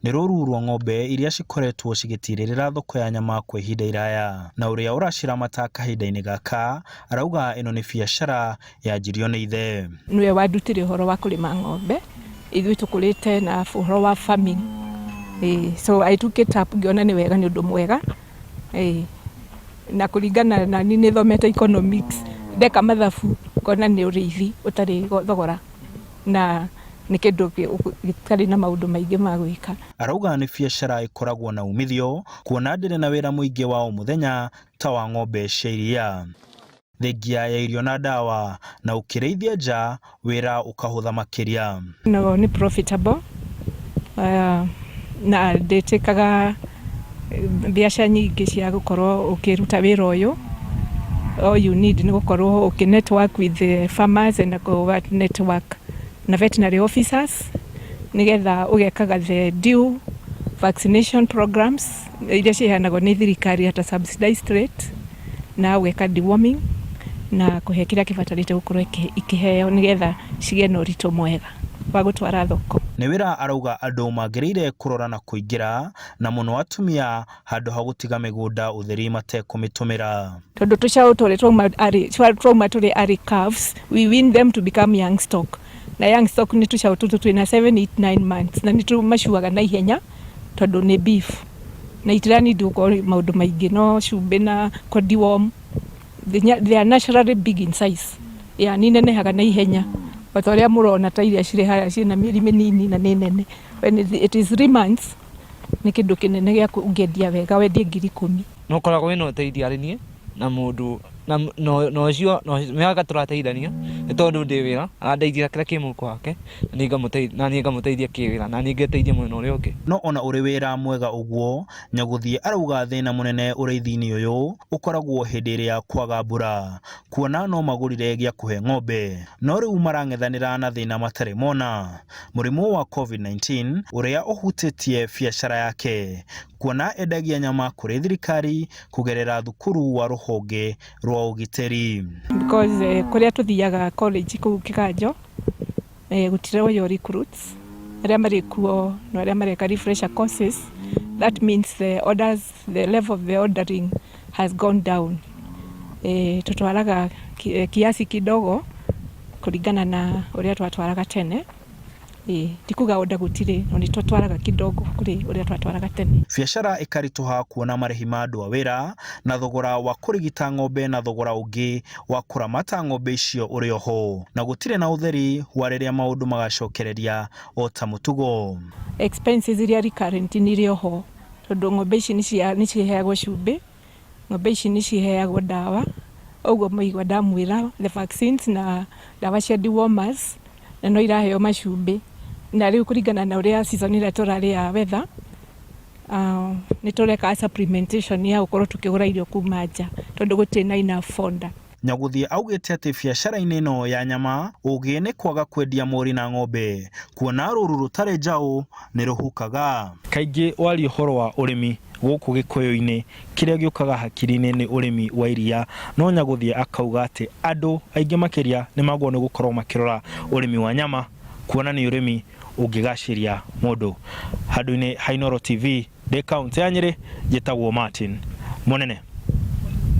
Nĩ rũru rwa ng'ombe iria cikoretwo cigĩtirĩrĩra thoko ya nyama kwa ihinda iraya, na ũrĩa ũraciramata kahinda-inĩ gaka arauga ĩno nĩ biacara yanjirio nĩ ithe. Nĩwe wandutire ũhoro wa kũrĩma ng'ombe, ithuĩ tũkũrĩte na ũhoro wa farming. Ĩĩ, so I took it up ngĩona nĩ wega, nĩ ũndũ mwega. Ĩĩ, na kũringana na niĩ nĩ thomete economics, ndeka mathabu ngona nĩ ũrĩithi ũtarĩ thogora na nĩ kĩndũ gĩtarĩ na maũndũ maingĩ ma gwĩka. Arauga nĩ biacara ĩkoragwo na umithio kuona ndĩrĩ na wĩra mũingĩ wa o mũthenya ta wa ng'ombe cia iria. Thengia ya irio na ndawa na ũkĩrĩithia nja wĩra ũkahũtha makĩria. No nĩ profitable na ndĩtĩkaga mbeca nyingĩ cia gũkorwo ũkĩruta wĩra ũyũ. All you need nĩ gũkorwo ũkĩ network with the farmers and network na veterinary officers nĩgetha ũgekaga the due vaccination programs iria ciheanagwo nĩ thirikari at a subsidized rate, na ũgeka deworming na kũhe kĩrĩa kĩbatarĩte gũkorwo ikĩheo nĩgetha cigĩe na ũritũ mwega wa gũtwara thoko. Nĩ wĩra arauga andũ magĩrĩire kũrora na kũingĩra na mũno atumia handũ ha gũtiga mĩgũnda ũtheri matekũmĩtũmĩra. Tondũ tũcaũ tũrĩ twauma tũrĩ early calves, we wean them to become young stock, na young stock nĩ tũcaũ tũtũ twĩna 7, 8, 9 months, na nĩ tũmacuaga na ihenya tondũ nĩ beef na itiranindi gũkorwo maũndũ maingĩ, no cumbĩ na deworm. They are naturally big in size, yeah, nĩ inenehaga na ihenya o ta ũrĩa mũrona ta iria cirĩ harĩa ciĩna mĩeri mĩnini na nĩ nene. When it is 3 months, nĩ kĩndũ kĩnene gĩa ũngĩendia wega wendie 10,000. No ũkoragwo wĩna ũteithio harĩ niĩ na mũndũ na ũcio mĩaka tũrateithania, nĩ tondũ ndĩ wĩra arandeithia kĩrĩa kĩ mũhuko wake na niĩ ngamũteithia kĩwĩra, na niĩ ngeteithia mwena ũrĩa ũngĩ. No ona ũrĩ wĩra mwega ũguo, Nyagũthiĩ arauga thĩna mũnene ũrĩithi-inĩ ũyũ ũkoragwo hĩndĩ ĩrĩa kwaga mbura, kuona no magũrire gĩa kũhe ng'ombe no rĩu marang'ethanĩra na thĩna matarĩ mona, mũrimũ wa COVID-19 ũrĩa ũhutĩtie biacara yake, kuona endagia nyama kũrĩ thirikari kũgerera thukuru wa rũhonge rwa ũgitĩri. Because kũrĩa tũthiaga college kũu Kĩganjo, gũtiroywo recruits, arĩa marĩ kuo no arĩa mareka refresher courses. That means the orders, the level of the ordering has gone down. Tutwaraga kiasi kidogo kũringana na ũrĩa twatwaraga tene. Ti kuga order gũtirĩ, no nĩ tũtwaraga kidogo kũrĩ ũrĩa twatwaraga tene. Biacara ĩkaritũha kuona marĩhi ma andũ a wĩra na thogora wa kũrigita ng'ombe na thogora ũngĩ wa kũramata ng'ombe icio ũrĩ oho, na gũtirĩ na ũtheri wa rĩrĩa maũndũ magacokereria o ta mũtugo. Expenses iria recurrent nĩ irĩ oho, tondũ ng'ombe ici nĩ ciheagwo cumbĩ, ng'ombe ici nĩ ciheagwo ndawa, ũguo mũigua ndamwĩra the vaccines na ndawa cia dewormers, na no iraheo macumbĩ. Na rĩu kũringana na ũrĩa season ĩrĩa tũrarĩ ya weather, nĩ tũreka supplementation ya gũkorwo tũkĩgũra irio kuma nja tondũ gũtirĩ na enough fodder. Nyagũthiĩ augĩte atĩ biacara-inĩ ĩno ya nyama ũgĩ nĩ kwaga kwendia mori na ng'ombe, kuona rũru rũtarĩ njaũ nĩ rũhukaga. Kaingĩ waria ũhoro wa ũrĩmi gũkũ Gĩkũyũ-inĩ, kĩrĩa gĩũkaga hakiri-inĩ nĩ ũrĩmi wa iria, no Nyagũthiĩ akauga atĩ andũ aingĩ makĩria nĩ magwo nĩ gũkorwo makĩrora ũrĩmi wa nyama, kuona nĩ ũrĩmi ũngĩgacĩria mũndũ. Handũ-inĩ ha Inooro TV ndĩ kaũntĩ ya Nyĩrĩ, njĩtagwo Martin Mũnene.